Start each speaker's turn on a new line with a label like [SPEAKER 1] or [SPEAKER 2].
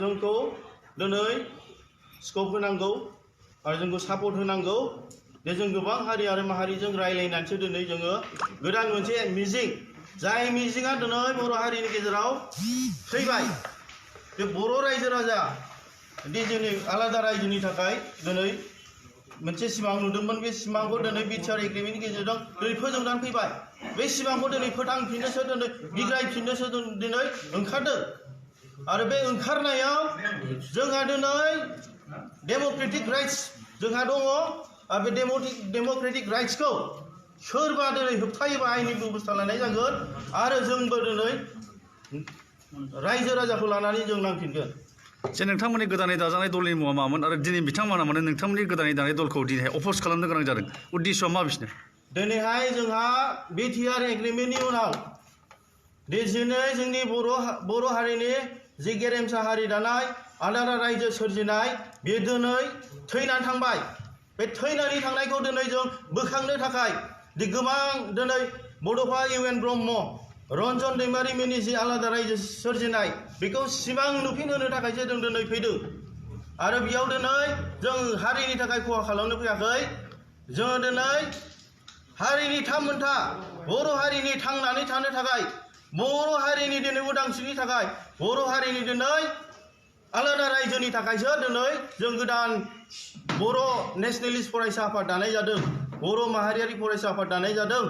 [SPEAKER 1] जोंखौ दिनै स्कप होनांगौ आरो जोंखौ सापर्ट होनांगौ दे जों गोबां हारि आरो माहारिजों रायलायनानैसो दिनै जोङो गोदान मोनसे मिजिं जाय मिजिंआ दिनै बर' हारिनि गेजेराव फैबाय बे बर' रायजो राजा दि जोंनि आलादा रायजोनि थाखाय दिनै मोनसे सिमां नुदोंमोन बे सिमांखौ दिनै बिटिआर एग्रिमेन्टनि गेजेरजों दिनै फोजोबनानै फैबाय बे सिमांखौ दिनै फोथांफिननोसो दिनै बिग्रायफिननोसो दिनै ओंखारदों आरो बे ओंखारनायाव जोंहा दिनै डेम'क्रेटिक राइट्स जोंहा दङ आरो बे डेम'क्रेटिक राइट्सखौ सोरबा दिनै होबथायोबा आयेननि बेबस्था लानाय जागोन आरो जोंबो दिनै रायजो राजाखौ लानानै जों नांफिनगोन
[SPEAKER 2] जे नोंथांमोननि गोदानै दाजानाय दलनि मुङा मामोन आरो दिनै बिथांमोना माने नोंथांमोननि गोदानै दानाय दलखौ दिनैहाय अप'ज खालामनो गोनां जादों उद्देश्यआ मा बिसोरनो
[SPEAKER 1] दिनैहाय जोंहा बिटिआर एग्रिमेन्टनि उनाव दिनै जोंनि बर' हारिनि जि गेरेमसा हारि दानाय आलादा रायजो सोरजिनाय बे दिनै थैनानै थांबाय बे थैनानै थांनायखौ दिनै जों बोखांनो थाखाय गोबां दिनै बड'फा इउ.एन. ब्रह्म रन्जन दैमारिमोननि जि आलादा रायजो सोरजिनाय बेखौ सिमां नुफिनहोनो थाखायसो जों दिनै फैदों आरो बेयाव दिनै जों हारिनि थाखाय खहा खालामनो फैयाखै जों दिनै हारिनि थामोनथा बर' हारिनि थांनानै थानो थाखाय बर' हारिनि दिनै उदांस्रिनि थाखाय बर' हारिनि दिनै आलादा रायजोनि थाखायसो दिनै जों गोदान बर' नेशनेलिस्ट फरायसा आफाद दानाय जादों बर' माहारियारि फरायसा आफाद दानाय जादों